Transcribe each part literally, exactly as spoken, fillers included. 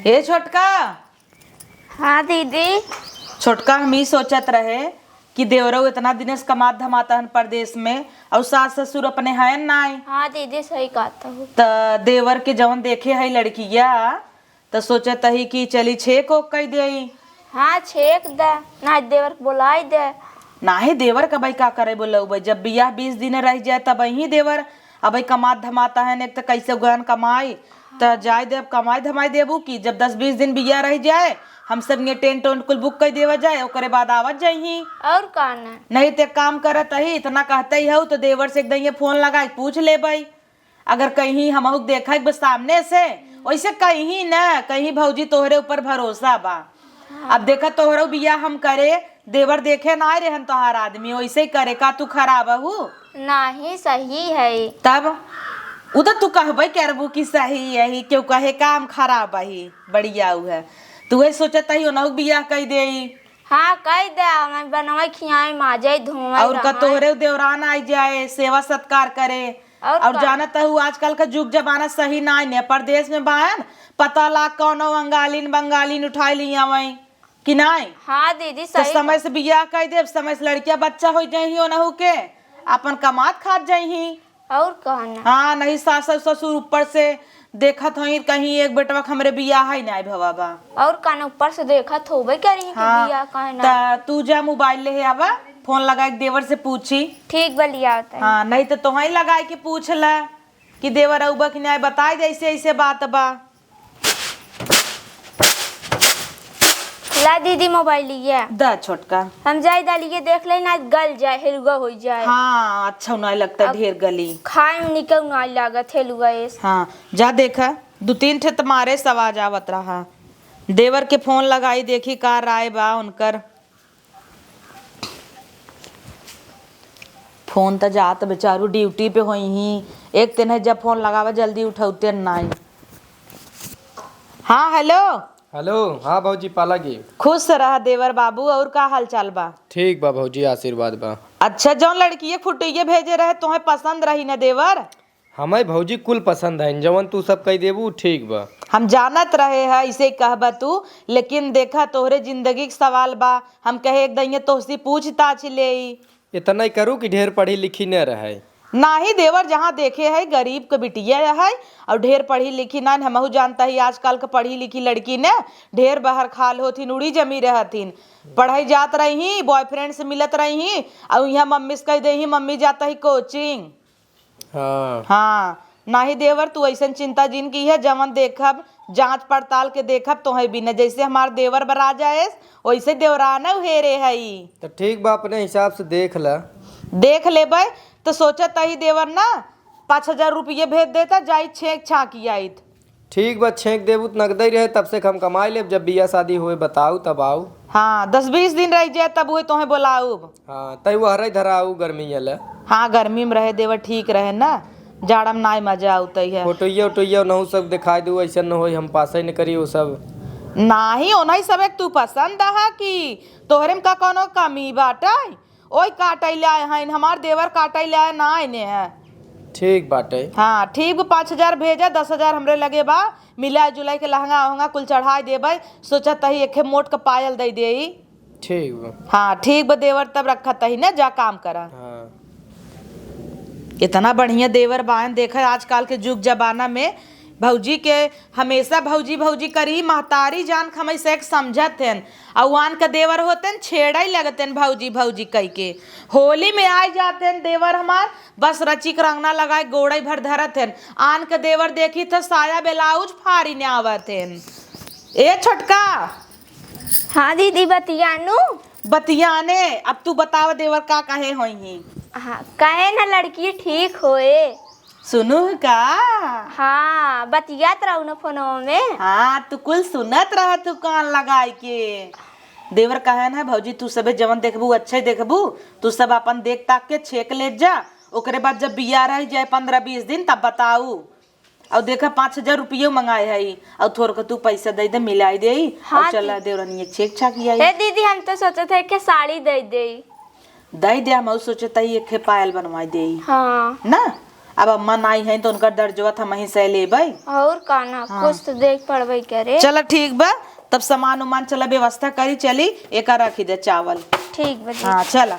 ए छोटका। हाँ दीदी। छोटका, हम ई सोचत रहे कि देवरऊ इतना दिने से कमात धमात हन परदेस में, अउर सास ससुर अपने हयन नाई। हाँ दीदी, सही कहत हऊ। त देवर के जवन देखे हई लड़किया, त सोचत हई कि चली छेक ओक कई देई। हाँ, छेक द, ना देवर के बोलाई दे। नाहीं, देवर का भाई का करे बोलऊ भाई, जब बियाह बीस दिन रह जाए तब ही देवर, अब भाई कमात धमात हन, एक त कैसे गयन कमाई, त जाए दे, अब कमाई धमाई देबू कि जब दस बीस दिन बियाह रह जाए, हम सब ये टेंट ओंट कुल बुक कर देवा जाए, ओकरे बाद आवत जाइही। और का ना? नहीं ते काम करत ही, इतना कहते ही हऊ, तो देवर से एक दिन ये फोन लगा के पूछ ले भाई। अगर कहीं हमहू के देखा एक बार सामने से, वैसे कहीं ना कहीं भौजी तोहरे ऊपर भरोसा बा। हाँ। अब देखा तोहरो बियाह हम करे, देवर देखे ना आए रहन तोहार आदमी, वैसे ही करे का तू खराब हऊ? नाही, सही है। तब उ तो तू कहबे करबू कि सही है, क्यों कहे काम खराब है, बढ़िया है। तू वही सोचत ही ओनहु के बियाह कई देई। हाँ, कई दे, मैं बनवे खियाए, माजे धोवे और का रहन। तोहरे देवरान आई जाए, सेवा सत्कार करे। और और का? जानत हऊ आजकल का जुग जमाना सही नाई ने, परदेस में बायन, पता लाग कौनो अंगालिन बंगालिन उठाई ली आवई कि नाई? हाँ दीदी, तो सही समय बा। से बियाह कई देब, समय से लड़किया बच्चा हो जाइही ओनहु के, अपन कमात खात जाइही। और का ना? हाँ, नहीं सास ससुर ऊपर से देखत होई, कहीं एक बेटवा के हमरे बियाह है नाई भवा बा। और का ना, ऊपर से देखत होबे करी कि हाँ, बियाह काहे ना? त तू जा मोबाइल ले आवा, फोन लगा के देवर से पूछी। ठीक बा, लिया आवत है। हाँ, नहीं तो तोहई लगाए के पूछ ला कि देवर अउबा कि नाई, बताई दे ऐसे ऐसे बात बा। ला दीदी मोबाइल लिया। दा छोटका। हम जाई दालिये देख ले ना, गल जाए, हेलुआ हो जाए। हाँ, अच्छा नाई लगता अब ढेर गली। खाए में निकल नाई लागत हेलुआ एस। हाँ, जा देखा, दू तीन ठे त मारे से आवाज आवत रहा। देवर के फोन लगाई, देखी का राय बा उनकर। फोन त जात बेचारू ड्यूटी पे होइही, एक तेने जब फोन लगावा जल्दी उठौते नाई। हाँ, हेलो। हेलो, हाँ भौजी पालागी। खुश रह देवर बाबू, और का हाल चाल बा? ठीक बा भौजी, आशीर्वाद बा। अच्छा, जौन लड़किये फुटैये भेजे रहे, तोहे पसंद रही न देवर? हमें भौजी कुल पसंद है, जवन तू सब कह देबू ठीक बा। हम जानत रहे है ऐसे ही कहबा तू, लेकिन देखा तोहरे जिंदगी के सवाल बा, हम कहे एक दइये तोहसी पूछ ताछ लेई। इतना ही करू कि ढेर पढ़ी लिखी न रहे। नाही देवर, जहाँ देखे है गरीब के बिटिया है और ढेर पढ़ी लिखी ना। हमहू जानता ही आजकल के पढ़ी लिखी लड़की ने ढेर बहर खाल होथिन, उड़ी जमी रहथिन। पढ़ाई जात रही, बॉयफ्रेंड से मिलत रही और यहाँ मम्मी से कह दे ही, मम्मी जाता ही कोचिंग। हाँ। हाँ, नाही देवर, तू ऐसन चिंता जिन की है, जवन देखब, जांच पड़ताल के देखब, तोहे बिना जैसे हमार देवर बरा जाएस, वैसे देवरान हेरे हई। तो ठीक बा, अपने हिसाब से देख ला। देख लेबै, तो सोचत ही देवर ना, पाँच हजार रुपये भेज देता, जाई छेक छाकी आइत। ठीक बा, छेक देबू त नगदई रहे, तब से हम कमाई लेब, जब बियाह शादी होए बताऊ तब आऊ। हाँ, दस बीस दिन रह जाए तब उहे तोहे बोलाऊब। हाँ, तई वहरई धराऊ गर्मी अले। हाँ, गर्मी में रहे देवर ठीक रहे ना, जाड़ा में नाई मजा आउतई है। फोटोइया ओटोइया नहु सब दिखाई दू, ऐसा न होई हम पासे न करी वो सब। नाही, ओनही सब एक तू पसंद हा कि तोहरे में का कौनो कमी बाटे? ओई काटै ले आए हैं, हमार देवर काटै ले आए ना आने हैं। ठीक बाटे। हाँ, ठीक बा, पाँच हजार भेजा, दस हजार हमरे लगे बा, मिला जुलाई के लहंगा वहंगा कुल चढ़ाई देबै। सोचत ही एके मोट के पायल दे देई। ठीक बा। हाँ, ठीक बा देवर, तब रखत ही ना, जा काम करा। हाँ। इतना बढ़िया देवर बायन, देखा आजकल के जुग जमाना में भौजी के हमेशा भौजी भौजी करी, महतारी जान खमई से एक समझत हेन। अउ आन के देवर होतेन, छेड़ै लगतेन भौजी भौजी कहि के। होली में आइ जातेन देवर हमार, बस रचिक रंगना लगाए गोड़ै भर धरत हेन। आन के देवर देखी त साया ब्लाउज फारी ने आवत हेन। ए छोटका। हाँ दीदी, बतियानू। बतियाने, अब तू बताव देवर का कहे होइहीं। हाँ, कहे ना लड़की ठीक होए। सुनू का? हाँ, बतियात रहू न फोनवा में। हाँ, तू कुल सुनत रह, तू कान लगाई के। देवर कहन है, भौजी, तू सबे जवन देखबू, अच्छे देखबू, तू सब अपन देख ताक के छेक लेत जा। ओकरे बाद जब बियाह रह जाए पन्द्रह बीस दिन, तब बताऊ। अउ देखा, पाँच हजार रुपयो मंगाए हई, अउ थोरका तू पैसा दे दे, मिलाई देई, हाँ अउ चला दीदी। देवरनिया छेक छाक आई। ए दीदी, हम तो सोचत है कि साड़ी दे देई। दे दे, हम अउ सोचत हई एक ठे पायल बनवाई देई। हाँ। ना? अब अम्मा नाई हैं तो उनकर दर्जवा त हमहीं सह लेबै। और का ना, हाँ। कुछ तो देख पड़बै करे। चला ठीक बा, तब सामान उमान चला व्यवस्था करी, चली एका रखी दे चावल। ठीक बा जी। हाँ चला।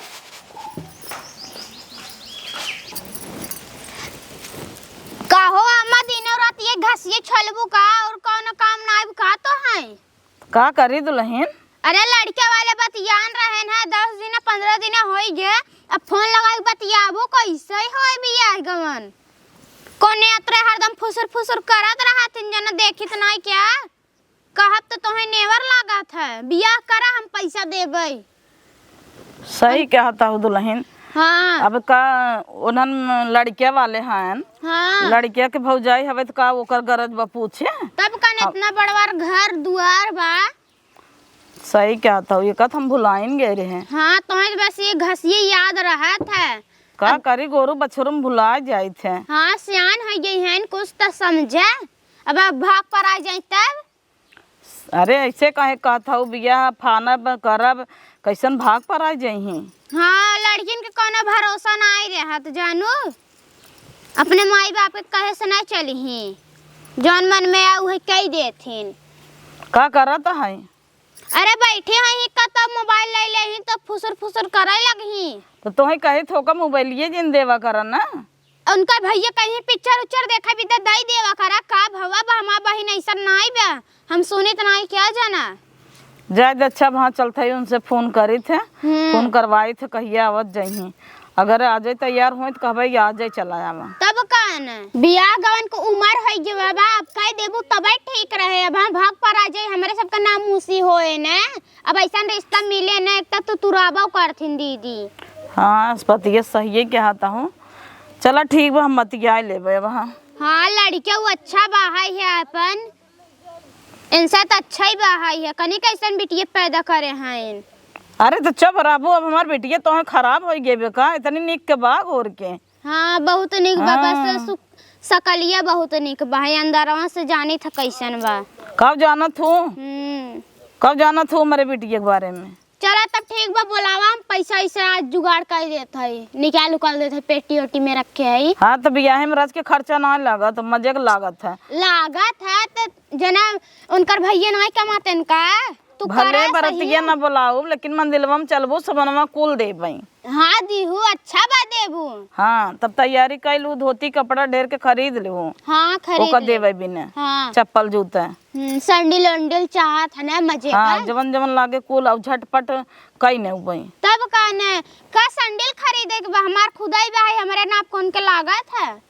का हो अम्मा, दिनों रात ये घसिये छलबू का, और कौनो काम नाई का तो है? का करी दुलहिन? अरे लड़के वाले बतियान रहेन है, दस दिन पन्द्रह दिन होई गे, अब फोन लगाई बतियाबो कैसे होई बियाह गवन? कोने अतरे हरदम फुसुर फुसुर करत रहत हन, जना देखित नाई क्या? कहब तो तोहे नेवर लागत है, बियाह करा हम पैसा देबै। सही कहत हऊ दुलहिन। हाँ। अब का उन्हन लड़के वाले हैं, हाँ। लड़के के भौजाई हवे त का ओकर गरज बा पूछे? तब का न हाँ। इतना बड़वार घर दुआर बा। सही कहत हऊ, ये कत हम भुलाइन गए रहे। हाँ, तोहे बस ये घसिये याद रहत है। का अब करी, गोरू बछरू में भुला जाइत है। हाँ, सियान हो गई हैं, कुछ तो समझे। अब, अब भाग पर आ जाई तब? अरे, ऐसे काहे कहत हऊ, बियाह फानब करब, कैसन भाग पर आ जइहीं? हाँ, लड़किन के कौनो भरोसा नाई रहत, जानू। अपने माई बाप के कहे से नाई चलिहीं, जौन मन में आ उहे कई देथिन। का करत है? अरे, बैठी हैं ही का, तब मोबाइल ले लेही तो फुसुर फुसुर करे लगही। तो तोहे कहे थोका मोबाइलिए जिन देवा कर ना। उनका भैया कहीं पिक्चर उच्चर देखा भी तो दई देवा करा का भवा बा, हमार बहिन ऐसा नाई बा, हम सुनित नाई क्या जाना। जाए दे, अच्छा, वहाँ चलत है, उनसे फोन करित है, हम्म। फोन करवाइत है, कहिया आवत जइहीं। अगर आ जाए तैयार होए तो कहबे आ जाए, चला आवा। तब का न, बियाह गवन को उम्र है गई बाबा, अब कह देबू तबे ठीक रहे, अब हम भाग पर आ जाए, हमरे सबका नामोसी होए न। अब ऐसन रिश्ता मिले न, एक तो तू तुराबो करथिन दीदी। हाँ, बतिया सहिए कहत हऊ। चला ठीक बा, हम बतिया लेबे अब, हाँ। हाँ, लड़के वो अच्छा बाहर है अपन, इनसे तो अच्छा ही बाहर है, कनी कैसन बिटिया पैदा करे हैं। अरे तो चुप रहबू, अब हमार बिटिया तोहे खराब होइ गेबे का, इतनी निक के बाग और के। हाँ, बहुत निक बा, बस हाँ। सु-, सकलिया बहुत निक बा, है अंदरवा से जानी था कैसन बा। कब जानत हूँ? हम्म। कब जानत हूँ हमारे बिटिया के बारे में? चला तब ठीक बा, बोलावा, हम पैसा ऐसा आज जुगाड़ कर देत हई, निकाल उकाल देत हई, पेटी ओटी में रखे हई। हाँ, तो बियाहे में रच के खर्चा ना लागत, मजे के लागत है। लागत है तो जना उनकर भैया नाई कमातेन का? तू भले करा बरतिया सही। ना बोलाऊ, लेकिन मंदिलवा में चलबू, सबनवा कुल देबई। हाँ दीहू, अच्छा बा देबू। हाँ, तब तैयारी कइलू, धोती कपड़ा ढेर के खरीद लेहू। हाँ, खरीद ओकर ले। देबे बिने। हाँ। चप्पल जूता। हम्म, सैंडल उंडल चाहत है ना मजे हाँ, का? जवन जवन लागे कुल, अब झटपट कई ने उबई। तब का ने, का सैंडल खरीदे के बा? हमार खुदाई बा है, हमरे नाप कौन के लागत है?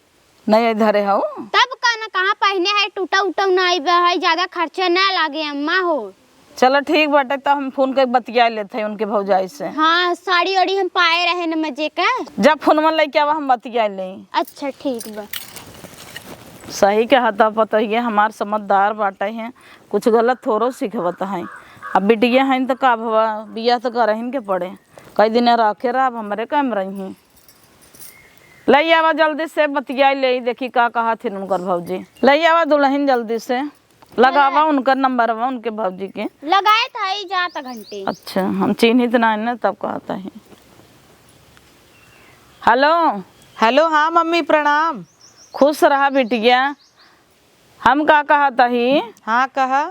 नहीं धरे हऊ। तब का ना, कहाँ पहिने है, टूटा उटा ना आइबे है, ज्यादा खर्चा ना लागे अम्मा हो। चलो ठीक बाटे, तो हम फोन करके बतिया लेत है उनके भौजाई से। हाँ, साड़ी ओड़ी हम पाए रहे न मजे का। जब फोनवा लेके आवा, हम बतिया ले। अच्छा ठीक बा। सही कहत है पतोहिए, हमार समझदार बाटे हैं, कुछ गलत थोड़ो सिखवत है। अब बिटिया हैं तो का भवा, बियाह तो करहिन के पड़े, कई दिन राखे रह, अब हमरे काम रही। ले आवा जल्दी से, बतियाई ले, देखी का कहत हिन उनकर भौजी। ले आवा दुलहिन जल्दी से, लगावा उनकर नंबरवा उनके भौजी के। लगाए था ई जात घंटे। अच्छा, हम चिन्हित ना है ना, तब कहत ही। हेलो। हेलो, हाँ मम्मी, प्रणाम। खुश रहा बिटिया। हम का कहत ही? हाँ, कहा।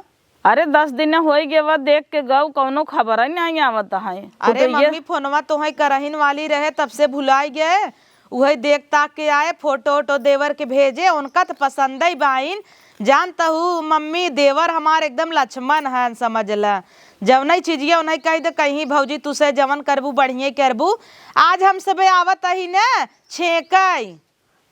अरे, दस दिन होई गए बा, देख के गऊ, कौनो खबर ही नहीं आवत है। अरे तो ये मम्मी, फोनवा तोहई करहिन वाली रहे, तब से भुलाई गए। उहई देख ताक के आए, फोटो ओटो देवर के भेजे, उनका तो पसंद ही बाइन। जानत हू मम्मी, देवर हमार एकदम लक्ष्मण हन, समझ ल। जवनई चीजिया उन्हई कही दे, कहीं भौजी तुसे जवन करबू, बढ़िया करबू। आज हम सबे आवत ही न छेकई।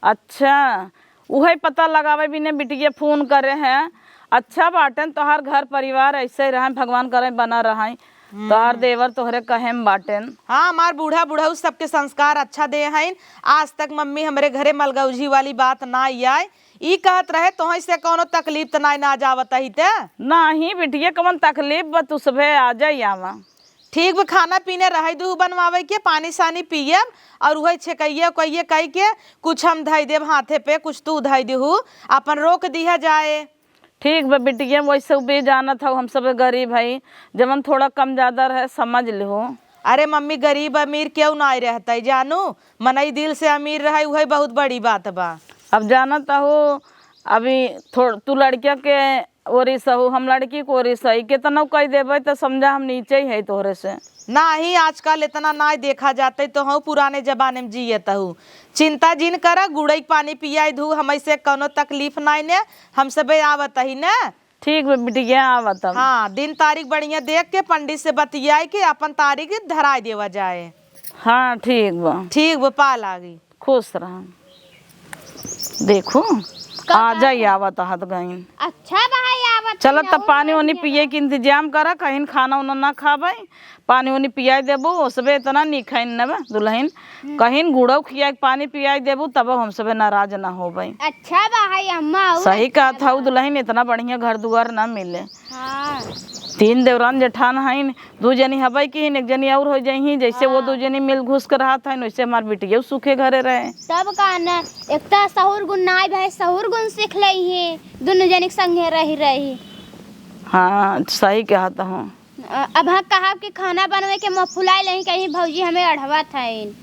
अच्छा, उहई पता लगावे बिने बिटिया फोन करे हैं। अच्छा बाटेन, तोहार घर परिवार ऐसे ही रहें, भगवान करे बना रहें। हम्म। तोहार देवर तोहरे कहे में बाटेन। हाँ, हमार बूढ़ा बुढ़ऊ सबके संस्कार अच्छा दे हैं। आज तक मम्मी हमरे घरे मलगौजी वाली बात ना आए। ई कहत रहे, तोहई से कौनो तकलीफ त ना, ना जावत ही ते? नहीं बिटिया, कौन तकलीफ बा, तू सभे आ जाई आवा। ठीक बा, खाना पीना रहे दू बनवावे के, पानी सानी पियब और उहे छेकइया उकइया कई के कुछ हम धई देब हाथे पे, कुछ तू धई देहू, अपन रोक दिया जाए। ठीक बा बिटिया, वैसे भी जानत हऊ हम सब गरीब हई, जवन थोड़ा कम ज्यादा रहे समझ लेहू। अरे मम्मी, गरीब अमीर केहू नाई रहतै जानू, मनई दिल से अमीर रहै, उहै बहुत बड़ी बात बा। अब जानत हो, अभी थोड़-, तू लड़किया के ओरी सहू, हम लड़की के ओरी सही, केतनो कह देबै त समझा हम नीचे ही है तोहरे से। नाही, आजकल इतना नाई देखा जातै, तोहू पुराने जमाने में जियत हऊ। चिंता जिन करा, गुड़ई के पानी पियाई धू, हमैसे कौनो तकलीफ नाई ने, हम सबे आवत ही ने। ठीक बा बिटिया, आवत हम। हाँ, दिन तारीख बढ़िया देख के पंडित से बतियाई के अपन तारीख धराई देवा जाए। हाँ, ठीक बा। ठीक बा, पा लागी। खुश रह। देखू, का, आ का, जाई, का? आवत हाथ गईन। अच्छा भाई, आवत चलत हई, तब और पानी ओनी बढ़िया पिए बा। के इंतजाम करा, कहीं खाना उना ना खाबै, पानी ओनी पियाई देबू, ओसबे इतना निक है न बा दुलहिन। हम्म। कहीं गुड़ौ खियाई के पानी पियाई देबू, तब हम सबे नाराज ना होबै। अच्छा बा है अम्मा, और सही अच्छा कहत हऊ बा। दुलहिन, इतना बढ़िया घर दुआर ना मिले। हाँ। तीन देवरान जेठान हईन, दू जनी हबै किहिन, एक जनी और हो जइहीं। जैसे वो हाँ। दू जनी मिल घुस के रहत हईन, वैसे हमार बिटिया सुखे घरे रहे। तब का न, एक त सहुर गुण नाई भाई, सहुर गुण सीख लइहीं, दुनू जनी के संगे रही रही। हाँ, सही कहत हूँ। अ-, अब हाँ कहब कि खाना बनवे के मुँह फुलाई लेही, कहीं भौजी हमें अढ़वत हईन,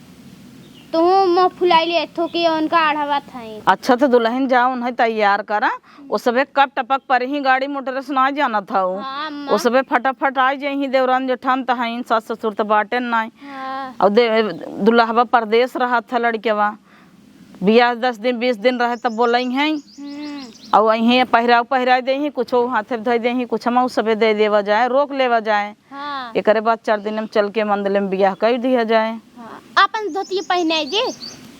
तू मुँह फुलाई ले थू कि उनका अढ़वत हईन। अच्छा, तो दुलहिन जाओ, उन्हें तैयार करा, ओ सबे कब टपक पर ही गाड़ी मोटर से ना जानत हऊ। हाँ, अम्मा। ओ सबे फटाफट आ जइहीं, देवरान जेठान त हईन, सास ससुर त बाटेन नाई। हाँ। और दे-, दुल्हवा परदेस रहत है लड़केवा, बियाह दस दिन बीस दिन रहे तब बोलइहैं। हम्म। और अइहीं पहिराव पहिराई देइहीं, कुछो हाथे धइ देइहीं, कुछ हम उ सबे दे देवा जाए, रोक लेवा जाए। हाँ। एकरे बाद चार दिन में चल के मंदले में बियाह कर दिया जाए। हाँ। आपन धोतिये पहिनाई दे।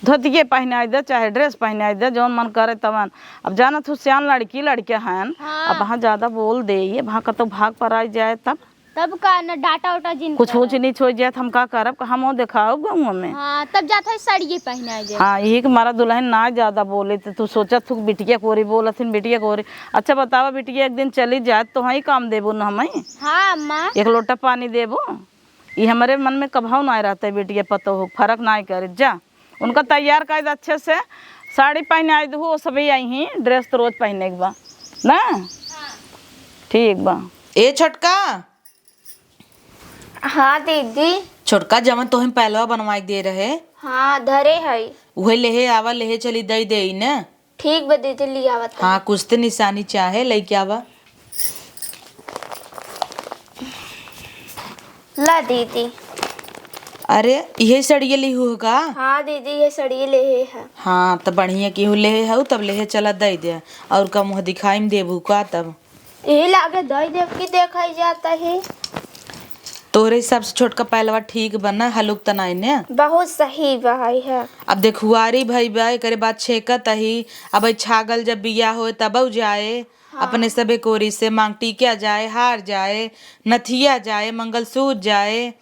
धोतिये पहिनाई दे, चाहे ड्रेस पहिनाई दे, जौन मन करे तवन। अब जानत हो, सियान लड़की लड़के हन, हाँ। अब वहाँ ज्यादा बोल दे, ये वहाँ कतौ भाग पर आई जाए तब। तब का न, डाटा उटा जिन कुछ करे। ऊँच नीच हो जाए त हम का करब, का हम देखाओ गाँव में। हाँ, तब जात है साड़िये पहिनाई दे। हाँ, यही के मारा दुलहिन ना ज्यादा बोले, त तू सोचत थू बिटिया कोरी बोलत हिन, बिटिया कोरी। अच्छा बतावा बिटिया, एक दिन चली जाए त तोहई काम देबो न हमई। हाँ, अम्मा। एक लोटा पानी देबो। ई हमरे मन में कभौ नाय रहत है, बेटिया पतोह फर्क नाय करे। जा, उनका तैयार कर दे अच्छे से, साड़ी पहिनाई दहू, ओ सभी अइहीं, ड्रेस तो रोज पहिने के बा ना। ठीक बा। ए छोटका। हाँ दीदी। छोटका, जवन तोहे पहलवा बनवाई दे रहे। हाँ, धरे है। उहे लेहे आवा, लेहे चली दई देई न। ठीक बा दीदी, लियावत हई। हाँ, कुछ तो निशानी चाहे, लइके आवा। ला दीदी। अरे, इहे सड़िए लिहू ह का? हाँ दीदी, ये सड़िए लेहे है। हाँ, त बढ़िया केहू लेहे हऊ, तब लेहे चला दई दे। और का मुँह दिखाई में देबू का तब? यही लागे दई देब की देखाई जाता है। तोहरे हिसाब से छोटका पहलवा ठीक बा ना, हलुक त नाई ने? बहुत सही बा है। अब देखुआरी भई बा, एकरे बाद छेकत ही, अब ई छागल जब बियाह होए तब उ जाए, हाँ। अपने सभे कोरी से मांग टीका जाए, हार जाए, नथिया जाए, मंगलसूत्र जाए,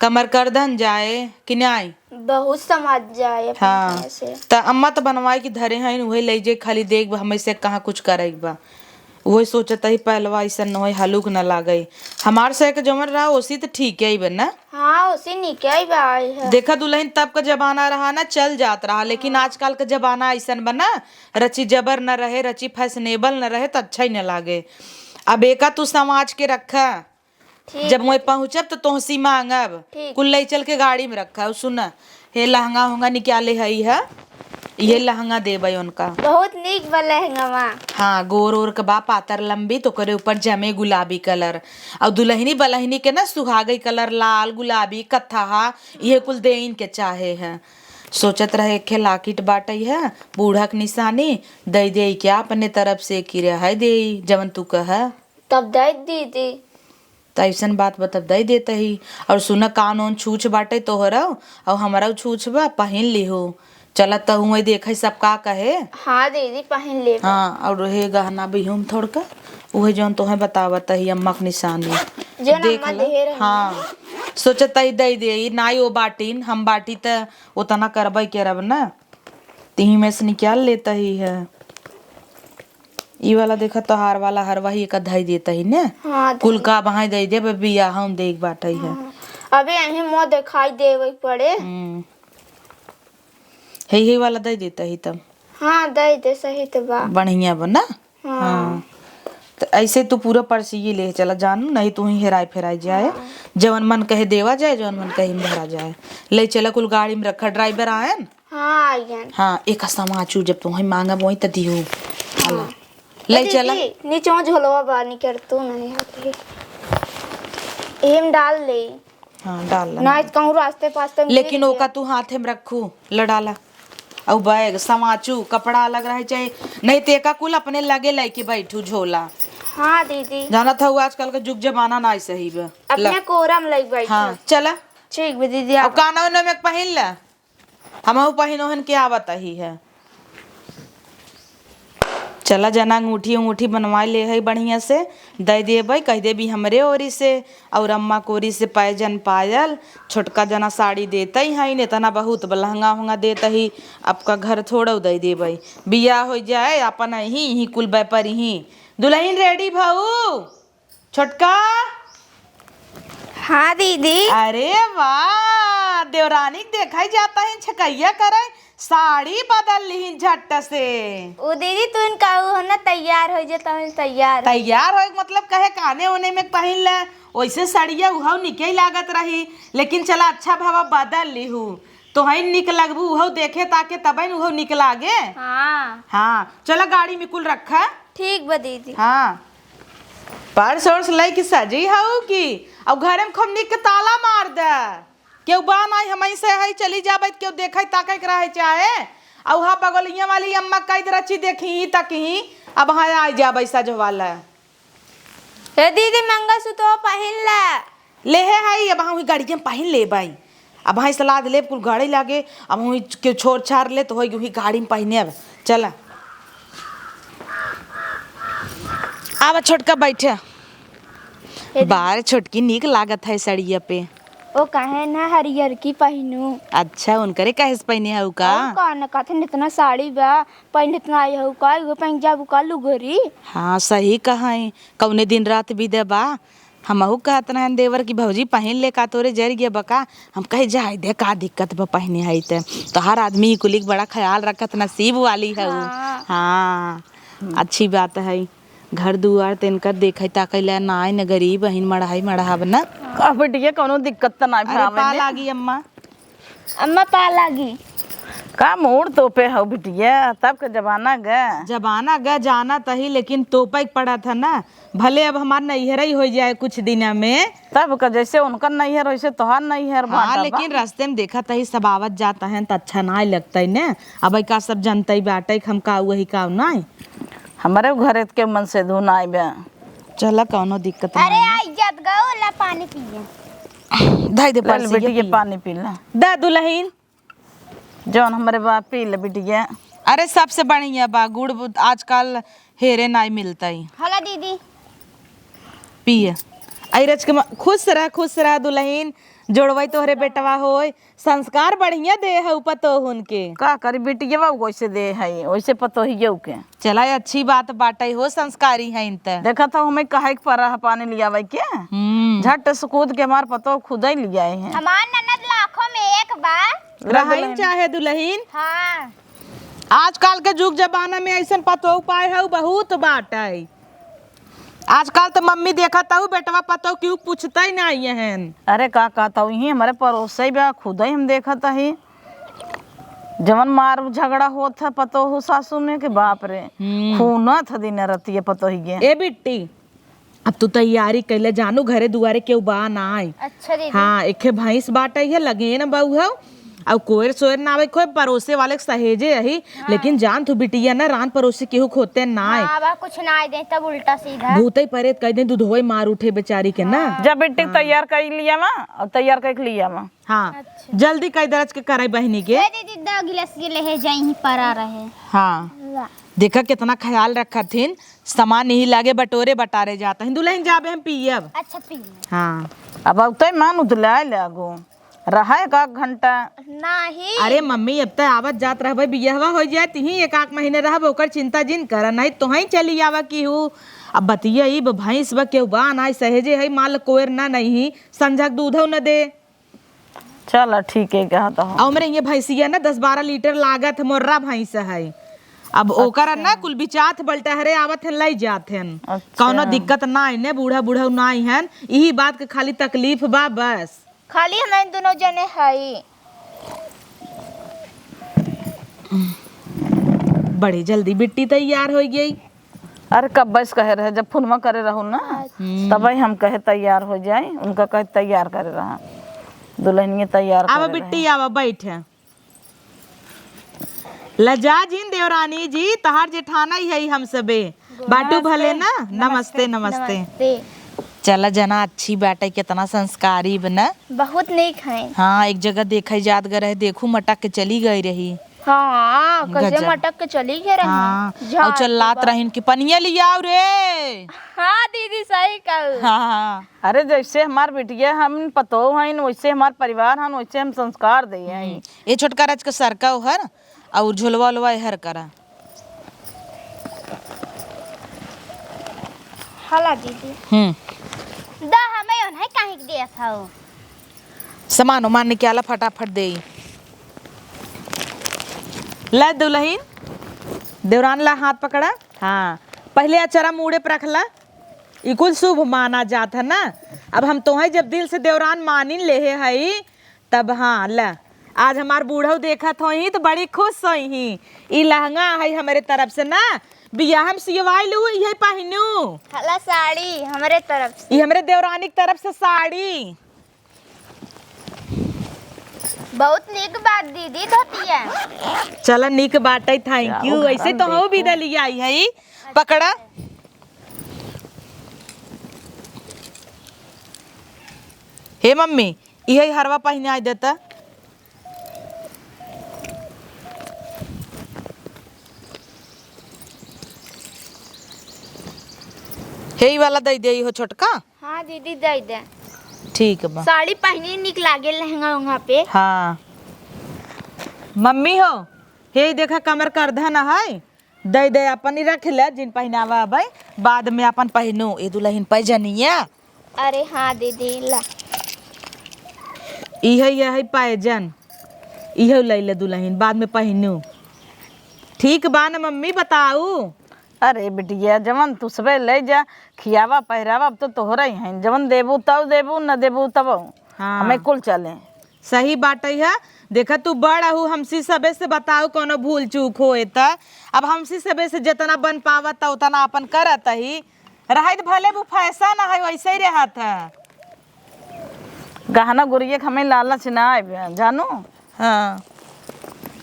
कमर करधन जाए कि नाई? बहुत समाज जाए अपने हाँ। तरह से। त अम्मा त बनवाई के धरे हईन, उहे लई जे, खाली देख बा, हमें से कहाँ कुछ करे के बा। उहे सोचत ही पहलवा अइसन न होई, हलुक न लागई। हमार से के जवन रहा, ओसी त ठीक है बा ना? हाँ, ओसी निके ही बा आई है। देखा दुलहिन, तब का जमाना रहा ना, चल जात रहा, लेकिन हाँ। आजकल का जमाना अइसन बा ना, रची जबर न रहे, रची फैशनेबल न रहे, त अच्छा ही न लागे। अब एका तू समाज के रखा, ठीक जब बा। मैं पहुँचब त तोहसी मांगब। ठीक। कुल लई चल के गाड़ी में रखा। सुन, हे लहंगा होंगा निकाले हई है, ये लहंगा देबै उनका। बहुत नीक बा लहंगावा। हाँ, गोर ओर के बा, पातर लंबी, त ओकरे ऊपर जमे गुलाबी कलर। और दुलहिनी बलहिनी के ना सुहागई कलर, लाल, गुलाबी, कत्थहा, इहे कुल देइन के चाहे है। सोचत रहे, एक खे लाकिट बाटई है, बूढ़ा के निशानी, दई देई क्या अपने तरफ से, कि रहे देई, जवन तू कह। तब दे दीदी। त अइसन बात बा, तब दई देत ही। और सुन, कान ओन छूछ बाटे तोहरा, और हमरा छूछ बा, पहिन लिहो। चलत त हुए देखे सब का कहे। हाँ दीदी, पहिन लेब। हाँ, और हे गहना बिहुम थोड़का, उहे जौन तोहे बतावत ही अम्मा के निशानी। जौन देख अम्मा ल। देहे रही। हाँ, सोचत ही दई दे, ई नाई ओ बाटिन, हम बाटी त ओतना करबे करब ना। तिही में से निकाल लेत ही है। ई वाला देखा, तोहार वाला हरवा ही एक धई देत ही ने। हाँ, कुल दे। का बहाई दई देब, बियाह हम देख बाटई है। हाँ। अबे यही मुँह दिखाई देवे के पड़े। हम्म। हे, हे वाला दई देत ही तब। हाँ, दई दे, सही त बा। बढ़िया बा ना? हाँ। हाँ। त ऐसे तू पूरा पर्सिये ले चला जानू, नहीं तू ही हेराय फेराय जाए। हाँ। जवन मन कहे देवा जाए, जवन मन कहे धरा जाए। ले चला कुल गाड़ी में रखा, ड्राइवर आयन। हाँ, आयन। हाँ, एक समाचू जब तू ही मांगब वही त दियो। हाँ। हाला। ले ए चला। दीदी, नीचे झोलवा बा, निकर तू नहीं होती। एम डाल ले। हाँ, डाल ला। नहीं त कहूँ रास्ते पास्ते में लेकिन गिर ओका गया। तू हाथे में रखू, लडाला। अउ बैग, समाचू, कपड़ा अलग रहे चाहे, नहीं त एका कुल अपने लगे लेके बैठू झोला। हाँ दीदी। जानत हऊ आजकल का जुग जमाना नाई सही बा। अपने ला। कोरा में लेके बैठू। हाँ, चला। ठीक बा दीदी, अब आप काना ओना में पहिन ला। हमहू पहिन ओहन के आवत ही है। चला जना, अंगूठी उंगूठी बनवाए ले है बढ़िया से, दे देबै, कह देबी हमरे ओरी से, और अम्मा कोरी से पैजन पायल, छोटका जना साड़ी देते हैं, इतना बहुत लहंगा उहंगा देते ही, आपका घर थोड़ो दे देबै। बियाह हो जाए, अपन ही, ही कुल व्यापारी ही। दुल्हन रेडी भाऊ। छोटका। हाँ दीदी। अरे वाह, देवरानी के देखा ही जाता है, छकैया करे, साड़ी बदल ली झट से। ओ दीदी, तू इनका हो ना, तैयार हो जाता है, तैयार। तैयार हो मतलब कहे काने ओने में पहिन ले, वैसे साड़िया उहौ निके लागत रही, लेकिन चला अच्छा भवा बदल ली हूँ, तो है निक लगबू, उहौ देखे ताके तबे न उहौ निक लागे। हाँ। हाँ, चला गाड़ी में कुल रखा। ठीक बा दीदी। हाँ। पर्स ओर्स लइके सजी हऊ की? अउ घरे में खूब निक के ताला मार दे। केहू बा नाई, हमही से हई, चली जाबै त केहू देखै ताकै के रहै चाहे। अउ हाँ, बगलिया वाली अम्मा कई दे रची देखी तकही, अब हाँ आइ जाबै सजवाला। ए दीदी, मंगलसूत्र पहिन ला। लेहे हई, अब हाँ हुई गाड़िया में पहिन लेबै। अब हाँ सलाद लेब कुल गड़े लागे, अब हुई केहू छोर छार ले तो होई हुई गाड़ी में पहिने अब। चला। आवा छोटका बैठे। ए दीदी। बार छोटकी नीक लागत है सड़िया पे। ओ काहे ना हरियर की पहिनू? अच्छा, उनकरे काहे से पहिने हऊ का? अउ का न कहत हन, इतना साड़ी बा, पहिन इतना आई हऊ का, उहे पहिन जाबू का लुगरी? हाँ, सही कहा है। कौने दिन रात भी दे बा, हमहू कहत रहन देवर की भौजी पहिन ले का तोरे जर गया बका। हम कहे जाए दे का दिक्कत बा पहिने हई त। तोहार आदमी ई कुलिक बड़ा ख्याल रखत नसीब वाली हऊ। हाँ। हाँ, अच्छी बात है। घर दुआर त इनकर देखै ताकै ला नाई न गरीब अहिन मढ़ाई मढ़ाब न। का बिटिया कौनो दिक्कत त नाई अरे भरावे पा ने? लागी अम्मा। अम्मा पा लागी। का मूड़ तोपे हौ बिटिया, तब के जमाना ग। जमाना ग जाना तही, लेकिन तोपे के पड़त है ना। भले अब हमार नैहर ही हो जाए कुछ दिना में। तब का जैसे उनकर नैहर वैसे तोहार नैहर हाँ, बाटा बा। लेकिन रास्ते में देखत ही सब आवत जात हैं त अच्छा नाई लगत है ने। अब का सब जनते बाटे कि हम का वही का नाई। हमरे घरे के मन से धुन आइबे। चला कौनो दिक्कत अरे नाई। आई जात गो ला पानी पिए। धई दे ले ले पर्सी बिटिया, पिए। पानी पी ला। दा दुल्हन। जौन हमरे बाप पी ले बिटिया। अरे सबसे बढ़िया बा गुड़ बु-, आजकल हेरे नाई मिलता ही। हला दीदी। पिए। आई रच के म-, खुश रह, खुश रह दुल्हन, जोड़वई तोहरे बेटवा होय। संस्कार बढ़िया दे है पतोहुन के। का करी बिटिया, वैसे दे है, वैसे पतोहियो के। चला, अच्छी बात बाटे हो, संस्कारी हईन त। देखत हौ, हमें कहे के पड़ा है पानी लियावे के। हम्म। झट से कूद के हमार पतोह खुदे लियाए हैं। हमार ननद लाखों में एक बा। रहाइन दुल्हन। चाहे दुल्हन। हाँ। आजकल के जुग जमाना में ऐसन पतोह पाए हऊ बहुत बाटे। आजकल त मम्मी देखत हऊ बेटवा पतोह केहू पूछते ही नाई हन। अरे का कहत हऊ, इही हमरे पड़ोसे बा, खुदे हम देखत ही। जवन मार झगड़ा होत है पतोहू सासू में के बाप रे, हम्म। खूनत है दिन रतिया पतोहिए। ए बिट्टी, अब तू तैयारी कैले जानू, घरे दुआरे केहू बा नाई। अच्छा दीदी। हाँ, एके भैंस बाटे है, लगे न बहू हऊ, अउ कोयर सोयर ना आवे, कोई पड़ोसे वाले के सहेजे अही, हाँ। लेकिन जान तू बिटिया ना, रान पड़ोसी केहू खोते नाई। हाँ, बा कुछ नाई दे तब उल्टा सीधा। भूतई परेत कह दे, दूधवई मार उठे बेचारी के ना। हाँ। जब बिट्टी हाँ। तैयार कर लिया मा, अब तैयार करके लिया मा। हाँ, अच्छा। जल्दी कई दरज के कराई बहिनी के। ए दीदी, दो गिलास के लेहे जाई, ही परा रहे। हाँ। ला। देखा कितना ख्याल रखत हिन, सामान यही लागे बटोरे बटारे जात हिन। दुल्हन जाबे हम पियब। अच्छा, पी ले। हाँ। अब अब तय मान उतलाए लागो। रहा एक आध घंटा। नहीं। अरे मम्मी, अब तय आवत जात रहबे, बियहवा हो जाए, तिही एक आध महीने रहब, ओकर चिंता जिन कर, नहीं तोहई चली आवा की हूँ। अब बतिया ई ब-, भैंस बा, केहू बा, नाई सहेजे है, माल कोयर ना नहीं, संझक दूधो न दे। चला, ठीक है, कहत हो। अउ हमरे ये भैंसिया ना दस बारह लीटर लागत है, मोर्रा भैंस है। अब ओकर अच्छा। ना कुल बिचात बलटहरे आवत हन, लई जात हन। अच्छा। कौनो दिक्कत नाई ने, बूढ़ा बूढ़ा नाई हन, इही बात के खाली तकलीफ बा बस। खाली हम दुनो जने हई। बड़ी जल्दी बिट्टी तैयार होइ गई। अरे कब्बे से कहे रहे, जब फोनवा करे रहू ना, अच्छा। हम्म। तबही हम कहे तैयार होइ जाई, उनका कहे तैयार करे रहा, दुलहनिया तैयार आवा करे बिट्टी, रहे। आवा बैठ। लजा जिन देवरानी जी, तहार जेठाना ही है हम सबे। बाटू भले ना? नमस्ते, नमस्ते। नमस्ते। चला जना अच्छी बाटे, केतना संस्कारी बा ना। बहुत नीक है। हाँ, एक जगह देखे जात गए रहे, देखू मटक के चली गई रही। हाँ, कैसे गजब। मटक के चली गए रही। हाँ, जा और चिल्लात बा। रहिन कि पनिया लियाओ रे। हाँ दीदी, सही कहू। हाँ, हाँ। अरे जैसे हमार बिटिया हम पतोह हईन, वैसे हमार परिवार हन, वैसे हम संस्कार दे हईन। हम्म। ये छोटका राज के सरका ओहर और झोलवा ओलवा एहर करा। हला दीदी। हम्म। दा हमें ओन्हे काहे के देत हऊ? सामान उमान निकाला फटाफट देई। ले दुलहिन, देवरान ला हाथ पकड़ा। हाँ, पहले अचरा मूड़े पर रख ला। ई कुल शुभ माना जात है ना। अब हम तोहे जब दिल से देवरान मानिन लेहे हई, तब हाँ, ल, आज हमार बूढ़ऊ देखत होइहीं त बड़ी खुश होइहीं। ई लहंगा है हमरे तरफ से ना, बियाह में सियवाइल हऊ, इहे पहिनू। हला साड़ी हमरे तरफ से। ई हमरे देवरानी के तरफ से साड़ी। बहुत नीक बात दीदी, धोतिया। चला, नीक बाटे, thank you। ऐसे तो हऊ बिदा लियाई है, पकड़ा। हे मम्मी, इहे हरवा पहिनाई देता। हे ई वाला दई दे, इहो छोटका। हाँ दीदी, दई दे। ठीक बा। साड़ी पहिनी निक लागे लहंगा उंगा पे। हाँ। मम्मी हो, हे ई देखा कमर करधन है, दे दे, अपन ही रख ले, जिन पहिनावा अबे, बाद में अपन पहिनू। ए दुलहिन पैजनिया। अरे हाँ दीदी, ला। इहे, इहे पैजन, इहे ले ले दुलहिन, बाद में पहिनू। ठीक बा न मम्मी, बताऊ? अरे बिटिया, जवन तू सबे ले जा, खियावा पहिरावा, अब तो तोहरा ही है, जवन देबू तब देबू, न देबू तब। हाँ। हमें कुल चले। सही बाटइ है। देखा, तू बड़ अहू, हमसी सबे से बताऊ, कउनो भूल चूक होए त। अब हमसी सबे से जेतना बन पावत त ओतना आपन करत ही। रहत भले वो फैशन है, वइसे ही रहत है। गहना गुरिया के हमें लालच ना आइबे, जानू। हाँ।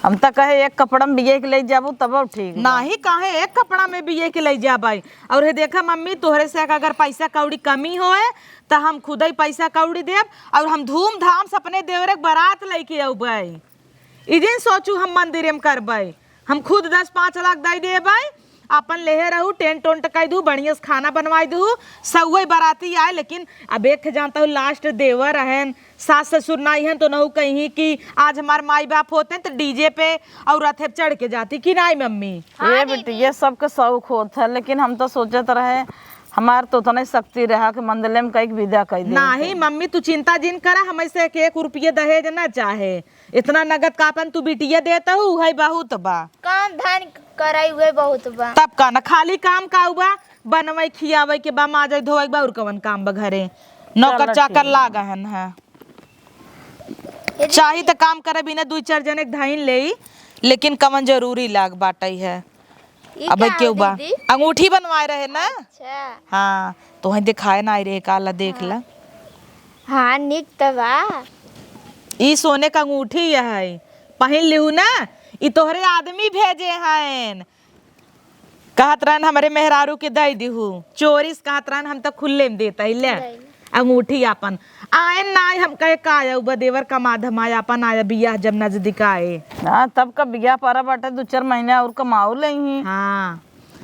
हम त कहे एक कपड़ा में बियाह के ले जाबू तब ठीक बा। नाही, काहे एक कपड़ा में बियाह के ले जाबे। और हे देखा मम्मी, तोहरे से अगर पैसा कौड़ी कमी होए त हम खुदइ पैसा कौड़ी देब और हम धूमधाम से अपने देवरे के बारात लइके अउबइ। ई जिन सोचू हम मंदिरे में करबइ, हम खुद दस पाँच लाख दइ देबइ, आपन लेहे रहू, टेंट ओंट कइ दू, बढ़िया से खाना बनवाइ दू, सउवइ बाराती आए। लेकिन अब एक ठे जानत हू, last देवर रहेन, सास ससुर नाहीं हन, त नहू कहीं कि आज हमार माई बाप होते त DJ पे और रथे पे चढ़ के जाती कि नाहीं मम्मी? हाँ ए दीदी। बेटी, ये सबके शौक होत है, लेकिन हम त सोचत रहे हमार त उतने शक्ति रहा कि मंदिरे में कइके विदा कइ दे। नाहीं मम्मी, तू चिंता जिन करा, हमइ से एक, एक रुपये दहेज ना चाहे, इतना नगद का आपन तू बिटिया देत हू, उहइ बहुत बा। काम धाम करइ उहइ बहुत बा। तब का ना, खाली काम का बा, बनवइ खियावइ के बा, माजइ धोवइ के बा, और कवन काम बा घरे? नौकर चलो चाकर ठीक बा। लागहन है। ए दीदी। चाही त काम करे बिना दुइ चार जने के धइन लेई, लेकिन कवन जरूरी लाग बाटइ है। ई अबे का केहू बा? दीदी? अंगूठी बनवाए रहे ना? अच्छा। हाँ, तोहइ देखाए ना आइ रहे, का ला देख ला। हाँ, निक त बा। ई सोने क अंगूठी अहइ, पहिन लिहू ना, ई तोहरे आदमी भेजे हइन। कहत रहन हमरे मेहरारू के दइ दिहू, चोरी से कहत रहन, हम त खुल्ले में देत ही, ले। ले। अंगूठी आपन। आएन नाहीं, हम कहे का आया, उ बदेवर कमा धमाए आपन आया, बियाह जब नजदीक आए। हाँ, तब का बियाह परा बाटे, दुइ चार महीना और कमाउ लेइहीं। हाँ।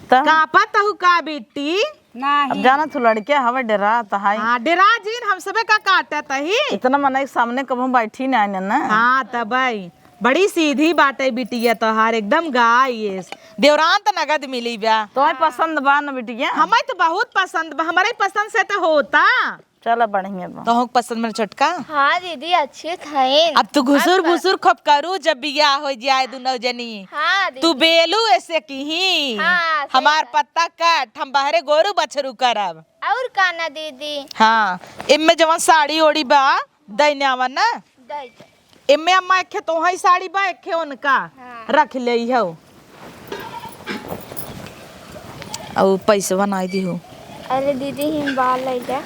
त? कापत हू का बेटी? नाहीं। अब जानत हू लड़के हवे, डेरात है। हाँ, डेरा जिन, हम सबे का काटत ही। इतना मनई के सामने कबहूँ बैठी नाहीं न। हाँ, तबई। बड़ी सीधी बाटइ बिटिया तोहार, एकदम गाय एस। देवरान त नगद मिली बा। तोहइ पसंद बा न बिटिया? हमइ त बहुत पसंद बा, हमरे पसंद से त होता। चला, बढ़िया बा। तोहक पसंद में छोटका? हाँ दीदी, अच्छे थे। अब तू घुसुर अब घुसुर खूब करू, जब बियाह हो जाए दुनो जनी। हाँ दीदी। तू बेलू ऐसे किही, हाँ, सही हमार बात। पत्ता काट, हम बाहरे गोरू बछरू करब। और का ना दीदी? हाँ, इनमें जवन साड़ी ओड़ी बा, दैन्यावा ना। दै दे। एमे अम्मा, एक ठे तोहई साड़ी बा, एक ठे उनका। हाँ। रख लेई हौ। अउ पैसवा नाई दिहू। अरे दीदी, हिम बाल लई जा।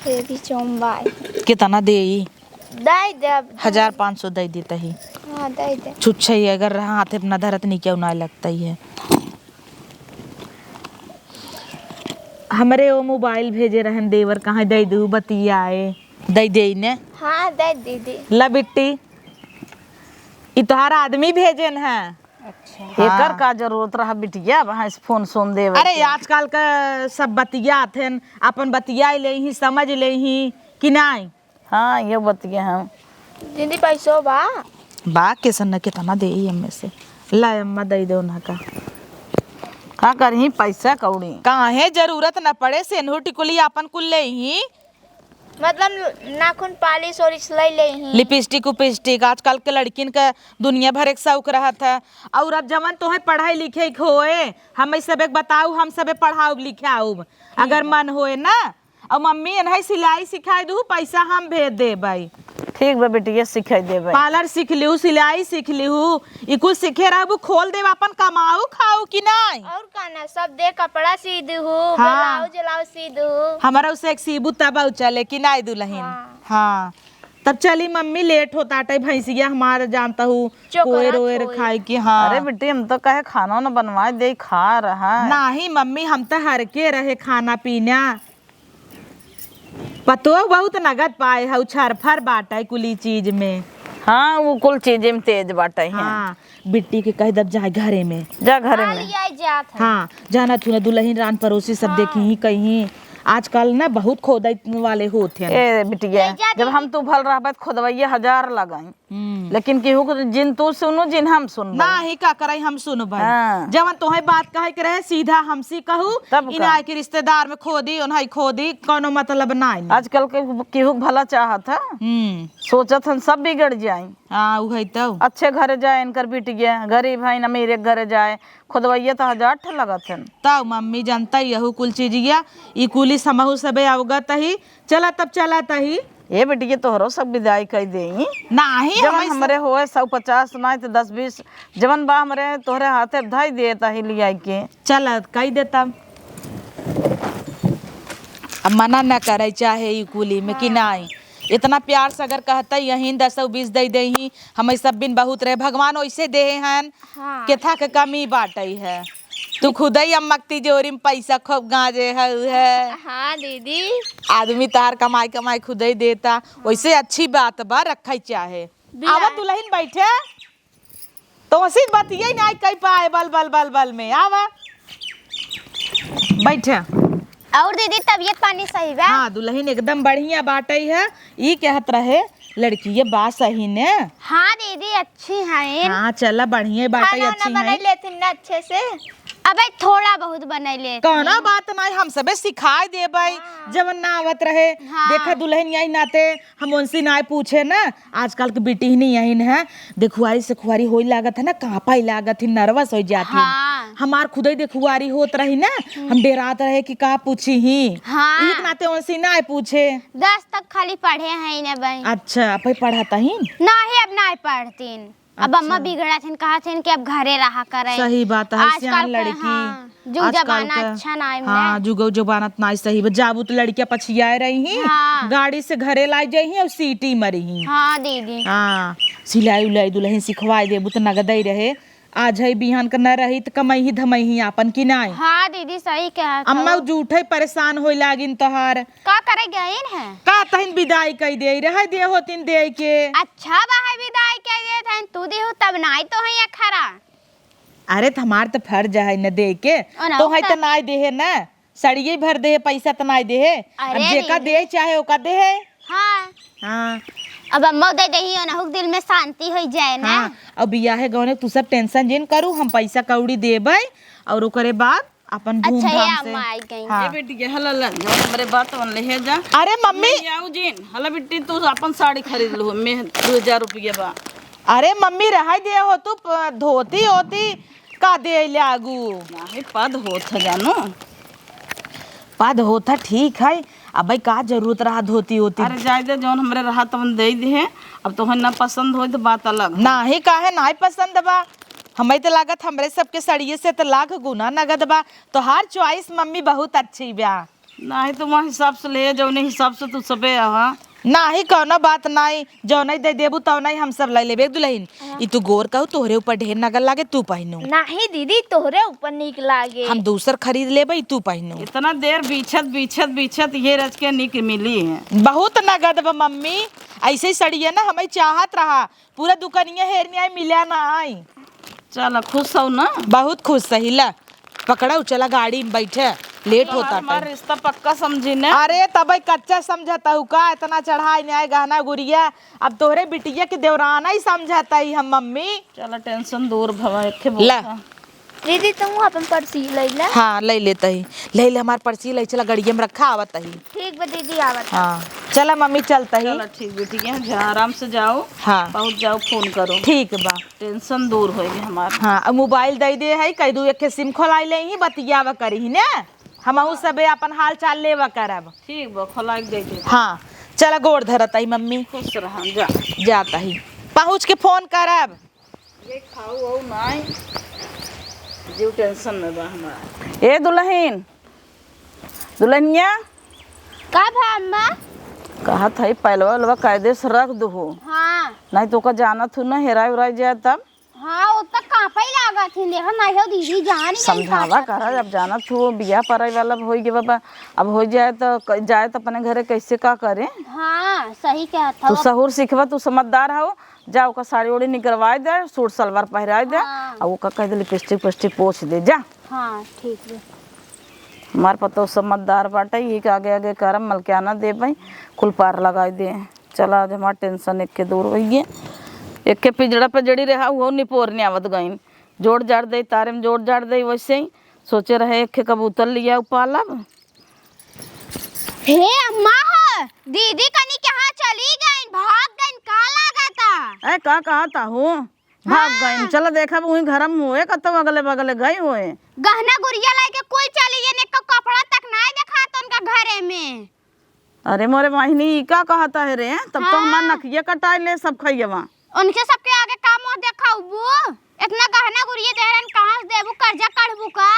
ये भी चोम बाय। कितना देई? दे दे अब। हजार पाँच सौ दे देता ही। हाँ, दे दे। छुच्छे ही अगर रहा हाथे अपना धरत नहीं क्यों ना लगता ही है। हमरे वो मोबाइल भेजे रहन देवर, कहाँ दे दू बतियाए। दे दे ने। हाँ, दे दीदी। ला बिट्टी, ई तोहार आदमी भेजेन है। अच्छा। एकर हाँ। का जरूरत रहा बिटिया, वहाँ से फोन सोन देवे अरे, के? आजकल का सब बतियात हन, अपन बतियाई ले ही, समझ ले ही कि नाई? हाँ, ये बतिया हम। दीदी, पैसो बा? बा, कैसन न कितना दे ही हमें से। ला अम्मा, दे दो ना का। का करही पैसा कौड़ी? काहे जरूरत न पड़े, सेन्हू टिकुली अपन कुल ले ही। मतलब नाखून पालिश ओलिश ले ले ही। लिपस्टिक उपिस्टिक, आजकल के लड़किन का दुनिया भर एक शौक रहत है। और अब जवन तोहे पढ़ाई लिखे के होए, हम सब एक बताऊ, हम सबे पढ़ाउब लिखाउब, अगर बा। मन होए ना। और मम्मी एनहे सिलाई सिखाई दू, पैसा हम भेज देबै। ठीक बा बेटिया, सिखाई देबै। पार्लर सीख लिहू, सिलाई सीख लिहू, ई कुल सीखे रहबू, खोल देब, अपन कमाऊ खाऊ कि नाई? और का ना, सब दे कपड़ा सी दिहू, हाँ। ब्लाउज व्लाउज सी दिहू। हमारा उसे एक सीबू तब आऊ चले कि नाई दुलहिन? हाँ। हाँ। तब चली मम्मी, लेट होत आटे, भैंसिया हमार जानता हूँ, चोकरा कोयर ओयर खोई। खाए के, हाँ। अरे बेटी, हम तो कहे खाना ना बनवाए दे, खा रहा है। नाही मम्मी, हम तो हर के रहे खाना पीना। पतोह बहुत नगद पाए हउ, छरफर बाटइ कुली चीज में। हाँ, उ कुल चीजे में तेज बाटइ हैं। हाँ, बिट्टी के कह दब जाए घरे में। जा घरे हाँ, में। लिया जात है। हाँ, जाना थू ना दुलहिन रान परोसी सब हाँ। देखी ही कहीं। आजकल ना बहुत खोदइ वाले होत हैं। ए बिटिया, ले जा जब दीदी। हम तू भल रहबे त खोदवइया हजार लगाई। हम्म। लेकिन केहू के जिन तू सुनू, जिन हम सुनबे। नाही, का करई, हम सुनबे। हाँ। जवन तोहे बात कहे के रहे, सीधा हमसी कहू। तब का? इनाय के रिश्तेदार में खोदी, ओनहई खोदी, कौनो मतलब नाही। आजकल के केहू के भला चाहत है। हम्म। सोचत हन सब बिगड़ जाई। हाँ, उहई तउ। अच्छे घरे जाए इनकर बिटिया, गरीब हइन, अमीर एक घरे जाए, खोदवइया तो हजार ठे लगत हन। तउ मम्मी जानता यहू कुल चीजिया, ई कुली समहू सबे अवगत ही। चला तब चला तही। ए बेटी, ये तोहरो सब विदाई कइ देई। नाही, जवन हमरे होए सौ पचास नाही त दस बीस, जवन बा हमरे तोहरे हाथे धई देत ही लियाई के। चल, कइ देता। अब मना न करे चाहे ई कुली में कि हाँ। नाही। इतना प्यार से अगर कहता यहीं दस बीस दइ देही, हमें सब बिन बहुत रहे। भगवान ओइसे देहे हन, हाँ। केथा के कमी बाटइ है। तू खुदई अम्मा के तिजोरी में पैसा खूब गांजे हउ है। हाँ दीदी। आदमी तहार कमाई कमाई खुदई देता, वैसे अच्छी बात बा, रखई चाहे। बिया- आवा दुलहिन बैठे, तो वसी बतिये नाई कई पाए बल बल बल बल में। आवा बैठे। और दीदी तबियत पानी सही बा? हाँ दुलहिन एकदम बढ़िया बाटई है। ई कहत रहे लड़किये बा सही ने? हाँ दीदी, अच्छी हैं। हाँ, चला, बढ़िया बाटे, खाना वाना अच्छी बनाई हैं। लेथिन ना अच्छे से? अबे, थोड़ा बहुत बनाई लेथिन। कौनो बात नाई, हम सबे सिखाई देबै, हाँ। जवन ना आवत रहे। हाँ। देखा, दुलहिन यही नाते हम उनसे नाई पूछे ना, आजकल के बिटिहनी यही न है, देखुआरी सेखुआरी होई लागत है ना, कांपा ही लागत ही, nervous हो जाती है। हाँ। हमार खुदे देखुआरी होत रही ना, हम्म। हम डेरात रहे कि का पूछी ही। हाँ। एक नाते उनसे नाई पूछे। दस तक खाली पढ़े हैं ना बहन। अच्छा, अब पढ़ाता ही? नाही, अब नाही पढ़तीन। अब अम्मा अच्छा। बिगड़त हिन, कहत हिन कि अब घरे रहा करें। सही बात है, आजकल सियान के, लड़की, हाँ, जुग आजकल जमाना के, अच्छा नाई हाँ, मिले। जुगो जमाना त नाई सही बा। जाबू त लड़कियां पछियाए रही ही, हाँ। गाड़ी से घरे लाई जाई ही और सीटी मरी ही। हाँ दीदी। हाँ, सिलाई उलाई दुलहिन सिखवाए देबू त नगदई रहे। आज है बिहान का न रही त कमई ही धमई ही आपन कि नाई। हाँ दीदी, सही कहत अम्मा हो। जूठे परेशान होई लागिन तोहार। का करे गइन है? का तहिन विदाई कई दे रहे दे होतिन दे के। अच्छा बा है विदाई कई दे तहिन तू देहु तब नाई तो है अखरा। अरे त हमार त फर्ज है न दे के। ओ ना, तो है त त नाई देहे ना। सड़िये भर देहे, पैसा त नाई देहे। अब अरे जेका दीदी। दे चाहे ओका देहे। हाँ। हाँ। अब अम्मा दे देही, ओनहु के दिल में शांति होई जाए ना। हाँ, अब बियाहे गौने तू सब tension जिन करू, हम पैसा कौड़ी देबै और ओकरे बाद अपन अच्छा, हे धूमधाम से। अम्मा आई गई। हाँ। ए बेटी के हला ला, जो हमरे बात वन ले हे जा। अरे मम्मी। ले आऊ जिन, हला बिट्टी तू अपन साड़ी खरीद लो, मैं दो हजार रुपया बा। अरे मम्मी रहाई दे हो तू, प-, धोती होती का दे लागू। नाही पद होत है जानो। पद होत है ठीक है, अब भाई का जरूरत रहा धोती होती। अरे जाए दे, जौन हमरे रहा तवन दे दे, अब तोहे ना पसंद होई तो बात अलग है। नाही काहे नाही पसंद बा, हमें तो लागत हमरे सबके सड़िए से तो लाख गुना नगद बा। तोहार choice मम्मी बहुत अच्छी बा। नाही तो वह हिसाब से ले, जौने हिसाब से तू सबे आवा। नाही कौनो बात नाही, जौने दे देबू तौने हम सब ले लेबे। एक दुल्हन, हाँ। ई तू गोर कहू तोहरे ऊपर ढेर नगद लागे, तू पहनू। नाही दीदी, तोहरे ऊपर नीक लागे। हम दूसर खरीद लेबे, ई तू पहनू। इतना देर बीछत बीछत बीछत ये रच के नीक मिली है। बहुत नगद बा मम्मी, ऐसे ही सड़िए ना हमें चाहत रहा, पूरा दुकानिया हेरनी आई, मिला ना आई। चला, खुश हो ना? बहुत खुश सही। ला, पकड़ो, चला गाड़ी में बैठे, लेट होता हमार टाइम। रिश्ता पक्का समझी ने। अरे, तबे कच्चा समझता हूँ का? इतना चढ़ाई न्याय गहना गुरिया, अब तोहरे बिटिया के देवराना ही समझता ही हम मम्मी। चला, tension दूर भवा, एके ला। बोल। दीदी, तुम अपन पर्ची ले ले। हाँ, ले लेता ही। ले ले, हमार पर्ची ले चला, गड़िया में रखा, आवत ही। ठीक बा दीदी, आवत। हाँ, चला मम्मी, चलता ही। चला, ठीक बेटी, यहाँ जा, आराम से जाओ। हाँ। पहुँच जाओ, फोन करो। ठीक बा। Tension दूर होई हमार। हाँ, अब मोबाइल दे दे है, कह दू एक सिम खोलाई ले ही, बतियावा करी ही ने, हमहू सबे अपन हाल चाल लेवा करब। ठीक बा, खोलाई दे दे। हाँ, चला गोड़ धरत आई मम्मी। खुश रहा, जा। जाता ही, पहुँच के फोन करब। ये खाऊ वाऊ नाई, जीव tension में बा हमार। ए दुल्हन, दुल्हनिया। का भा अम्मा? कहत हई पैलवा वैलवा कायदे से रख दुहु। हाँ। नाहीं तो ओका जानत हूँ ना, हेराई उराई जाए तब। हाँ, वो तो कांपे लागत ही, देखा नाहीं हो दीदी, जान गई समझावा का करा, करत अब जानत हूँ बियाह पराई वाला अब होई गए बाबा, अब हो जाए तो क-, जाए तो अपने घरे कैसे का करे। हाँ, सही कहत तू हो। सहूर सिखबा, तू समझदार हो, जा ओका साड़ी ओड़ी निकरवाई दे, सूट सलवार पहिराई दे, हाँ। आ ओका कह दे लिपस्टिक उपिस्टिक पोछ दे, जा। हाँ, ठीक बा। हमार पतोह समझदार बाटे, ये के आगे आगे करम मलकियाना देबई, कुल पार लगाई दे। चला, आज हमार tension एक के दूर होइए। एक के पिजड़ा पे जड़ी रहा, उहो निपोर ने आवत गइन। जोड़ जाड़ दे, तारे में जोड़ जाड़ दे, वैसे ही सोचे रहे एक के कबूतर लिया पालब। हे अम्मा हो, दीदी कनी के यहाँ चली गइन, भाग गइन, का लागता? ए, का कहता हूँ? भाग हाँ। गइन। चला देखब, वहीं घर में हुए, कतौ अगले बगले गई हुए। गहना गुरिया लाइके कुल चली गइन, एक कपड़ा तक नाहीं देखात उनका घरे में। अरे मोरे बहिनी, ई का कहता है रे? तब तो हाँ। हमार नकिया कटाई ले सब खइयवा। उनके सबके आगे का मुँह देखाउबू? इतना गहना गुरिया देहरन, कहाँ से देबू? कर्जा कढ़बू का?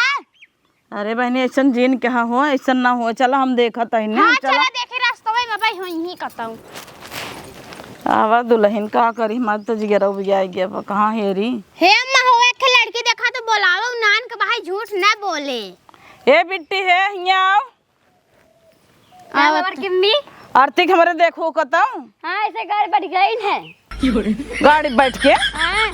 अरे बहिनी, ऐसन जीन कहाँ हो, ऐसन ना हो। चला हम देखत हई ने, हाँ, चला। चला देखी, रस्तवे में भाई होई ही कतौ। आवा दुल्हन, का करी, हमार तो जिगरा उबियाई गया बा, कहाँ हेरी? हे अम्मा हो, एक लड़की देखा तो बोलावा, उ नान के भाई झूठ ना बोले। ए बिट्टी हे, हियाँ आओ। आवत। बड़की अम्मी। आरती के हमरे देखो कतौ। हाँ, ऐसे गाड़ी बैठ गई है। गाड़ी बैठ के? हाँ।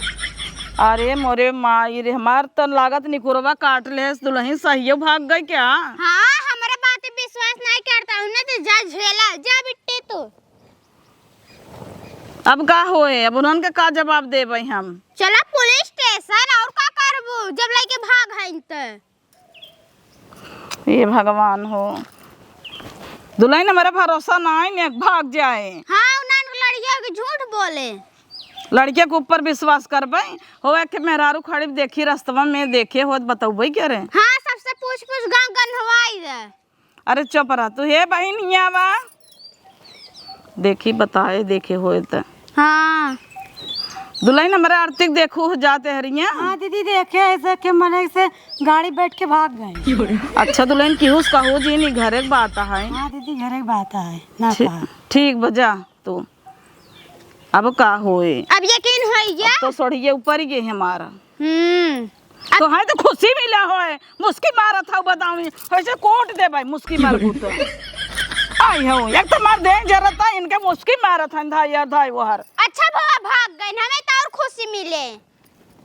अरे मोरे माई रे, हमार तो लागत निकुरवा काट ले, दुल्हन सहियो भाग गई क्या? हाँ, हमरे बात पे विश्वास नहीं करता हूँ ना, तो जा झेला, जा बिट्टी तू। अब का होए, अब उन्हन के का जवाब देबे हम? चला पुलिस स्टेशन, और का करबू जब लइके भाग हइन त। हे भगवान हो, दुल्हन, हमरा भरोसा नाहीं ने, भाग जाए। हाँ, उ नान के लड़िया के झूठ बोले। लड़के के ऊपर विश्वास करबे? हो, एक मेहरारू खड़ी देखी रस्तवा में, देखे होत बतौबे करे। हाँ, सबसे पूछ पूछ गाँव गन्हवाई दे। अरे चुप रह तू। हे बहिन, हियाँ बा। देखी बताए, देखे होए त। हाँ। दुल्हन, हमरे आरती के देखू जाते हरिया। हाँ दीदी, देखे ऐसे के मने से गाड़ी बैठ के भाग गए। अच्छा दुल्हन, केहू से कहू जिन, ई घरे के बात है। हाँ दीदी, घरे के बात है, ना ठी-, कहा। ठीक बा, जा तू। अब का होए? अब यकीन होई गया? अब तो सोढ़िए ऊपर ही गए हमारा। हम्म। तोहरे तो खुशी मिला होए, मुस्की मारत हऊ, बताऊँ, ऐसे कोट देबे, मुस्की मारबू तो। आई हो, एक तो मार दे जरता, इनके मुस्की मारत हन, धाई यार, धाई वहर। अच्छा भवा भाग गइन, हमें तो और खुशी मिले।